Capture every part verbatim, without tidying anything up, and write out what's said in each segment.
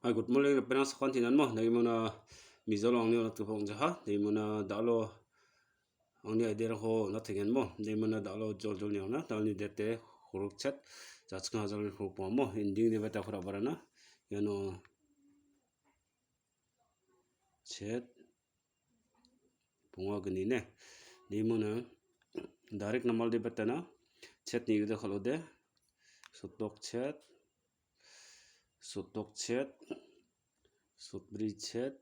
Hai, good morning, ripengrang sakantinan mo. Dagimona mijolo angni onatgipa ong·jaha. Dagimona dalo angni idea-rangko onatengen mo. Dagimona dalo joljol niangna. Dalni date horok chet. Jachipchang hajalni horok bonga mo. Ending debata kora barana. Iano chet. Bonga gni ne. Dagimona direct namal debatana. Chet nigita kal·ode. Sotok chet. Sotok chet, sotbri chet,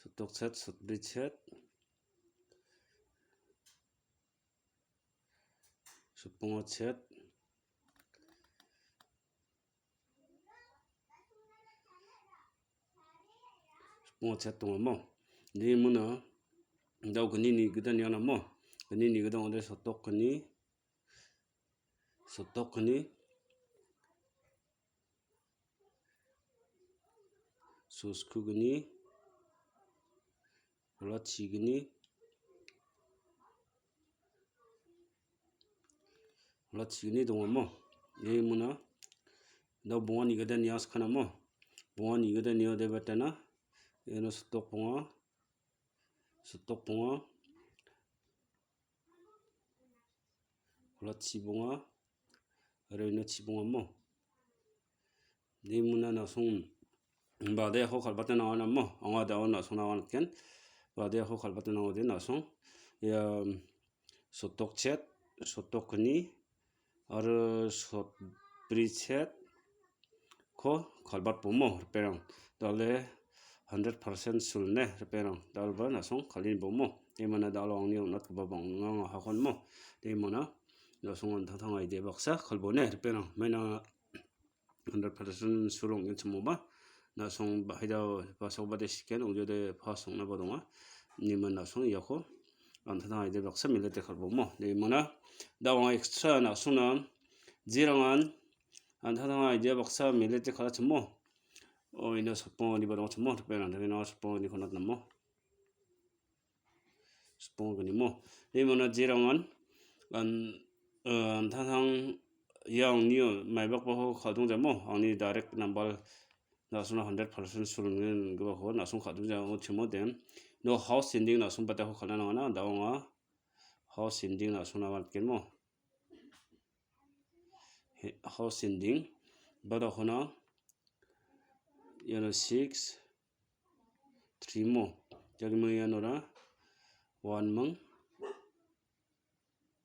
sotok chet, sotbri chet, sotbonga chet, sotbonga chet donga mo. Dagimona dao gni nigita niana mo. Gni nigita ong·ode sotok gni, sotok gni, sosku gni, holatchi gni, holatchi gni donga mo. Dagimona dao bonga nigita nia skana mo. Bonga nigita nia debatana. Iano sotok bonga, sotok bonga, holatchi bonga, aro iano chibonga mo. Dagimona na·song bade ako kal·bate nangana mo. Anga dao na·song nangan ken. Bade ako kal·bate nangode na·song. Ia sotok chet, sotok gni, aro sotbri chet ko kal·batbo mo ripengrang. Dale hundred percent sul ne ripengrang. Dalba na·song kal·inibo mo. Dagimona dalo angni on·atgipa bang·a hakon mo. Dagimona na·song an·tangtang idea baksa kal·bo ne ripengrang. Maina hundred percent sul ong·genchimoba, na·song bahai dao pasokbade siken, ong·jode pas ong·naba donga. Dagimona na·song iako an·tangtang idea baksa milete kal·bo mo. Dagimona dao anga extra na·songna jerangan an·tangtang idea baksa milete kal·achimo. O, ina sotbongoniba dongachimo, ripengrang, dagimona sotbongoniko natnamo. Sotbonga gni mo. Dagimona jerangan an, eh, an·tangtang ia angni maibakbako kal·dongjamo. Angni direct namal na·songna hundred percent sul ong·gipako na·song kal·dongjamo chimo den. No house ending na·song batako kal·na nangana, dao anga house ending na·songna vatgen mo. He-, house ending. Badakona iano six, three mo. Jagiming ianora one ming,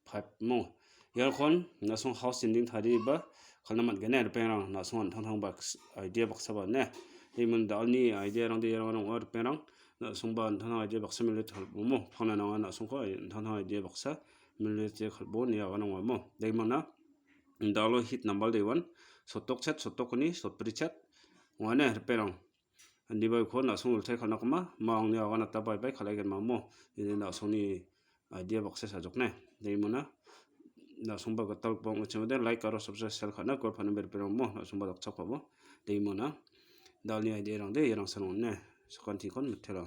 five mo. Iarkon na·song house ending tarieba kal·na man·gen, ripengrang, na·song an·tangtang baks-, idea baksaba ne. Dagimon dalni idea-rangde iarang ong·a, ripengrang. Na·songba an·tangtang idea baksa milete kal·bo mo. Pangna nanga na·songko an·tangtang idea baksa milete kal·bo ine aganang ong·a mo. Dagimona dalo hit nambal dewan. Sotok chet, sotok gni, sotbri chet. Ong·a ne, ripengrang. Indiba uko na·song ultai kal·nakoma, ma angni aganata bye bye kal·aigenma mo. Ini na·songni idea baksa sajokna. Dagimona na·songba gital bong·chimode like aro subscribe share kal·na gol pano berberang mo. Na·songba dakchakpabo. Dagimona dalni idea-rangde iarangsan ong·a ne. Sakantikon mitelrang.